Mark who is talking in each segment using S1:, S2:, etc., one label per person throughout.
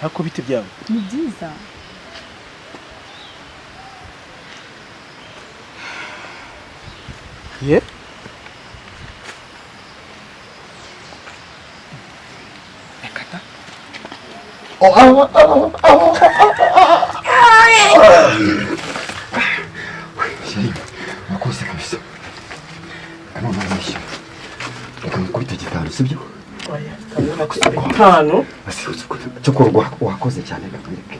S1: Hako bite byawe?
S2: Ni byiza.
S1: Ye? Rekata.
S3: Chérie, wakoze kabisa. Kanone arabeshya. Reka mukubite gitanu, sibyo?
S4: Oya, bitanu.
S3: Cyokora wakoze cyane, reka nkwereke.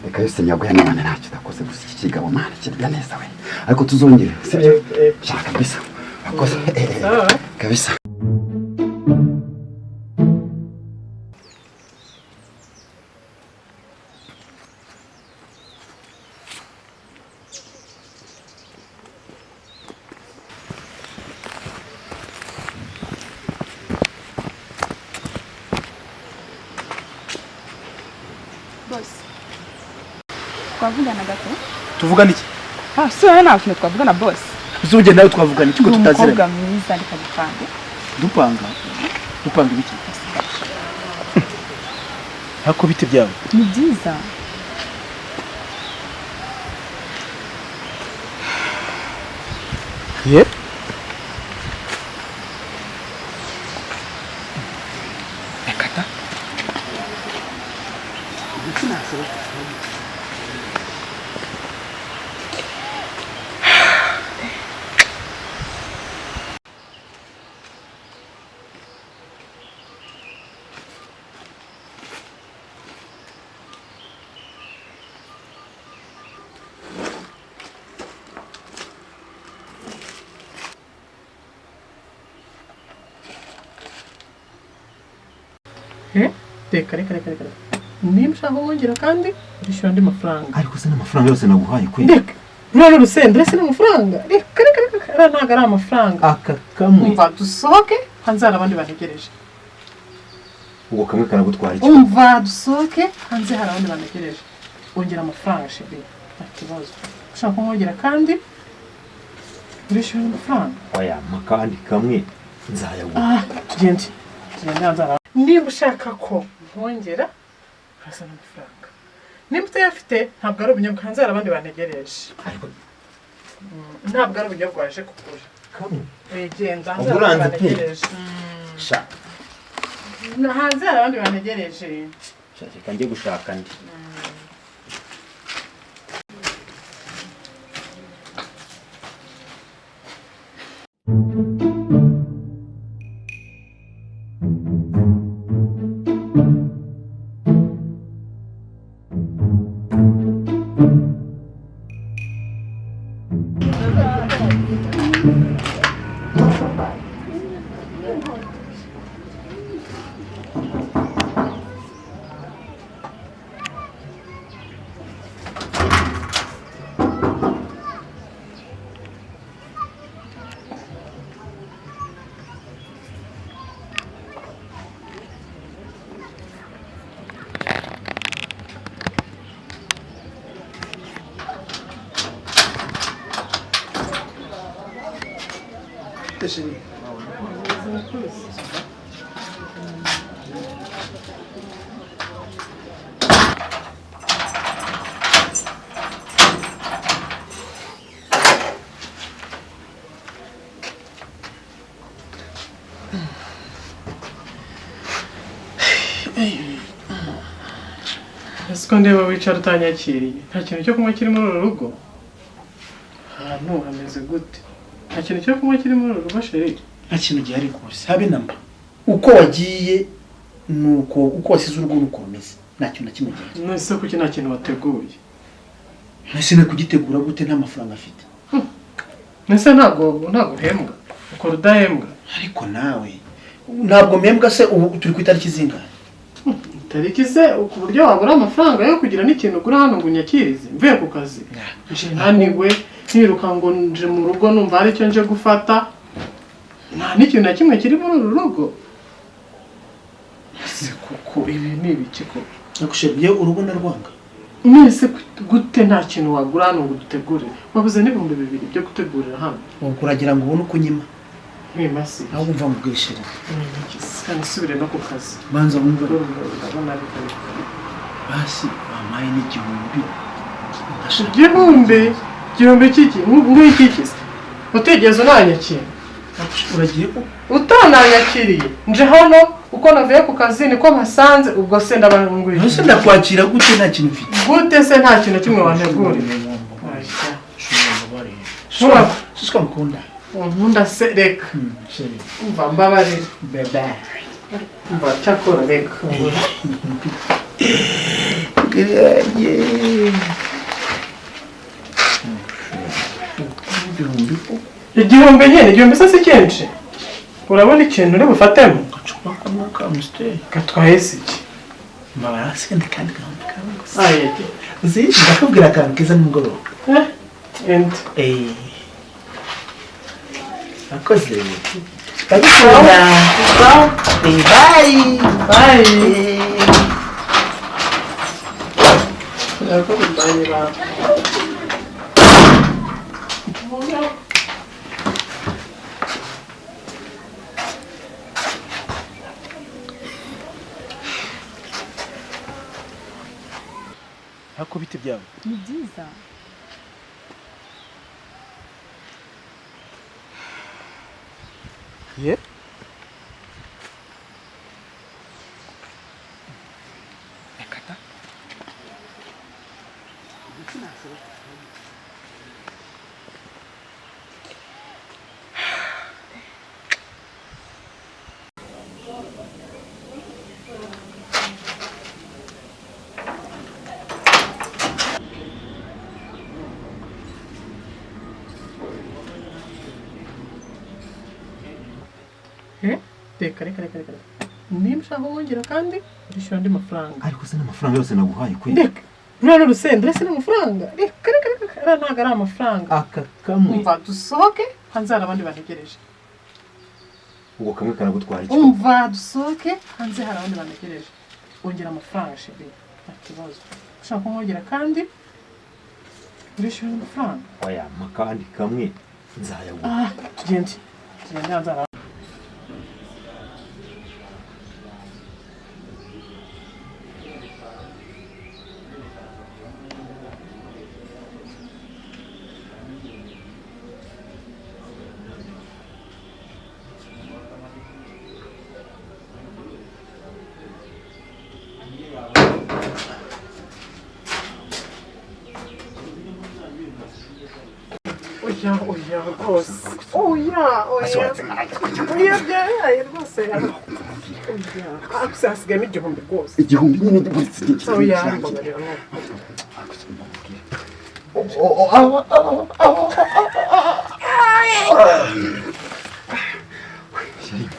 S3: Reka yose nyaguhe none ntacyo udakoze, gusa iki kigabo mana kirya neza we. Ariko tuzongere, sibyo? Shaka kabisa. Wakoze kabisa.
S2: Boss, twavugana gato?
S1: Tuvugana iki?
S2: Ah, si wowe nta kintu twavugana boss.
S1: Uzongera nawe twavugana iki ko
S2: Ndi
S1: tutaziranye?
S2: umukobwa mwiza, reka dupange.
S1: Dupanga? Dupanga ibiki? Hako bite byawe?
S2: Ni byiza.
S1: Ye? Rekata.
S4: Reka reka reka reka. Nimba ushaka kongera kandi urishyura andi mafaranga.
S3: Ariko se n'amafaranga yose naguhaye kwe?
S4: Reka. None urusenda ese n'amafaranga? Reka reka reka reka ntabwo ari amafaranga.
S3: Aka kamwe.
S4: Umva dusohoke hanze hari abandi bantegereje.
S3: Ubwo kamwe karagutwara iki?
S4: Umva dusohoke hanze hari abandi bantegereje. Ongera amafaranga shebe. Nta kibazo. Ushaka kongera kandi urishyura amafaranga.
S3: Oya, makandi kamwe nzayaguha.
S4: Ah, tugende. Tugende hanze hari. Niba ushaka ko nkongera urasana amafaranga. Nimba utayafite ntabwo ari ubunyobwa, hanze hari abandi bantegereje. Ntabwo ari ubunyobwa waje kugura.
S3: Kamwe.
S4: Wigenda hanze hari abandi bantegereje.
S3: Sha.
S4: Hanze hari abandi bantegereje.
S3: Sha, reka njye gushaka ndi.
S4: Ese ko ndeba wicara utanyakiriye, nta kintu cyo kunywa kiri muri uru rugo? Ahantu hameze gute? Nta kintu cyo kunywa kiri muri uru rugo sheri?
S1: Nta kintu gihari rwose, habe namba. Uko wagiye nuko uko wasize urugo nuko rumeze, nta kintu na kimwe gihari.
S4: None se kuki nta kintu wateguye?
S1: Nese nakugitegura gute nta mafaranga afite?
S4: Nese ntabwo uhembwa, ukora udahembwa.
S1: Ariko nawe ntabwo mpembwa se, ubu turi ku itariki zingahe?
S4: Tariki se ku buryo wabura amafaranga yo kugira n'ikintu ugura hano ngo unyakirize mvuye ku kazi? Nje naniwe nkiruka ngo nje mu rugo numva hari icyo nje gufata, nta n'ikintu na kimwe kiri muri uru rugo. Ese kuko ibi ni ibiki koko?
S1: Nakushebiye urugo ndarwanga.
S4: Nese gute nta kintu wagura hano ngo udutegurire? Wabuze n'2000 byo gutegurira hano.
S1: Ubwo uragira ngo ubone uko unyima.
S4: Mwimasi.
S1: Aho wumva mubwishire.
S4: Kandi subire no ku kazi.
S1: Banza wumve.
S4: Ndabona ari kare.
S1: Basi wampaye n'igihumbi, ndashaka.
S4: Igihumbi? Igihumbi kiki? Ngwiki se? Utigeze unanyakira.
S1: Uragiye ko?
S4: Utananyakiriye, nje hano uko navuye ku kazi niko mpasanze, ubwo se ndaba ngwiki?
S1: Ese ndakwakira gute nta kintu mfite?
S4: Gute se nta kintu kimwe wanteguriye? Oya.
S1: Sisiko mukunda.
S4: Unkunda se? Reka.
S1: Chérie.
S4: Umva, mbabarira.
S1: Bebe.
S4: Umva, cyakora reka.
S1: Igihumbi ko?
S4: Igihumbi nyine, igihumbi se si cyinshi? Urabona ikintu uri bufatemo?
S1: Agacupa kamwe ka Amstel.
S4: Gatwaye se iki?
S1: Mbabara se, kandi gahunda kamwe gusa.
S4: Aye.
S1: Uzi, ndakubwira akantu keza nimugoroba.
S4: Eh, ende.
S1: Eh. Akoze. Ndagukunda.
S4: Sawa.
S1: Eh, bye.
S4: Bye.
S1: Eh.
S4: Ndakubanye bawe.
S1: Ariko bite byawe?
S2: Ni byiza.
S1: Ye? Ekata.
S4: Reka, reka, reka, reka. Niba ushaka kumwongera kandi urishyura andi mafaranga.
S3: Ariko se n'amafaranga yose naguhaye kwe?
S4: Reka, ruriya ni urusenda, uretse n'amafaranga. Reka, reka, reka, ariya ntabwo ari amafaranga.
S3: Aka kamwe.
S4: Umva, dusohoke hanze hari abandi bantegereje.
S3: Ubwo kamwe karagutwara iki?
S4: Umva, dusohoke hanze hari abandi bantegereje. Ongera amafaranga, chérie, nta kibazo. Ushaka kumwongera kandi urishyura andi mafaranga.
S3: Oya, makandi kamwe nzayaguha.
S4: Ah, tugende, tugende hanze hari. Oya, oya, rwose, oya, oya, oya, byabaye rwose, oya. Gusa hasigayemo igihumbi rwose.
S3: Igihumbi nyine buri kintu.
S4: Oya, mbabarira no.
S3: Chérie,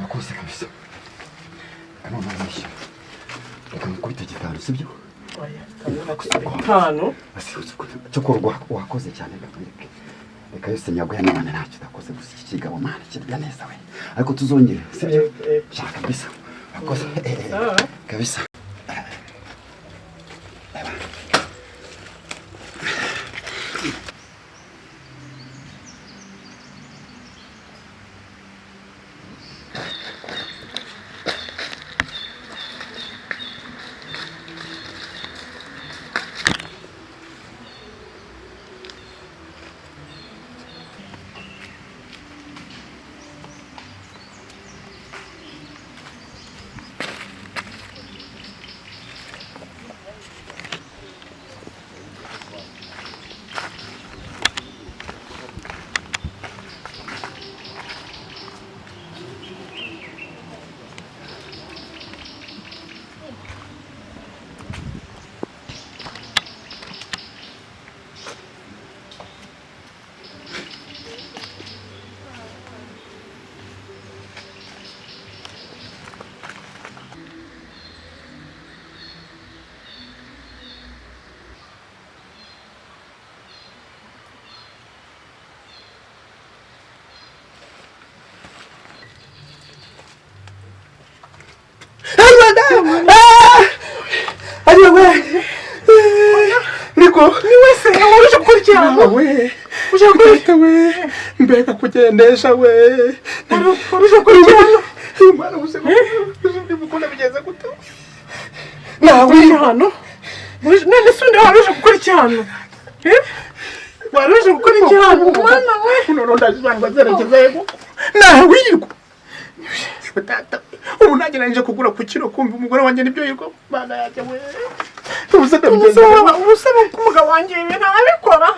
S3: wakoze kabisa. Reka noneho nishyura. Reka nkukubite gitanu, sibyo?
S4: Oya, bitanu.
S3: Cyokora wakoze cyane, reka reka yose nyaguya none ntacyo udakoze gusa iki kigabo mana kirya neza we. Ariko tuzongere, sibyo? Shaka kabisa. Wakoze
S4: Sawa.
S3: kabisa.
S1: Niko.
S4: Ni wese uje gukurikirana.
S1: We.
S4: Uje gukurikirana.
S1: We. Mbega kugendesha we.
S4: Uje gukurikirana.
S1: Mwana ubuzima. Ubuzima bigeze gute? Nawe
S4: Uri hano? None se undi wari uje gukora iki hano? Eh? Wari uje gukora iki hano? Mwana we!
S1: None ndaje azerekeza yego. Nawe wirirwa. Data, ubu nanjye narije kugura ku kiro kumva umugore wanjye nibyo yirwa. Mana yanjye we. Ubu se ndabigenza.
S4: Ubu se umugabo wanjye ibintu arabikora.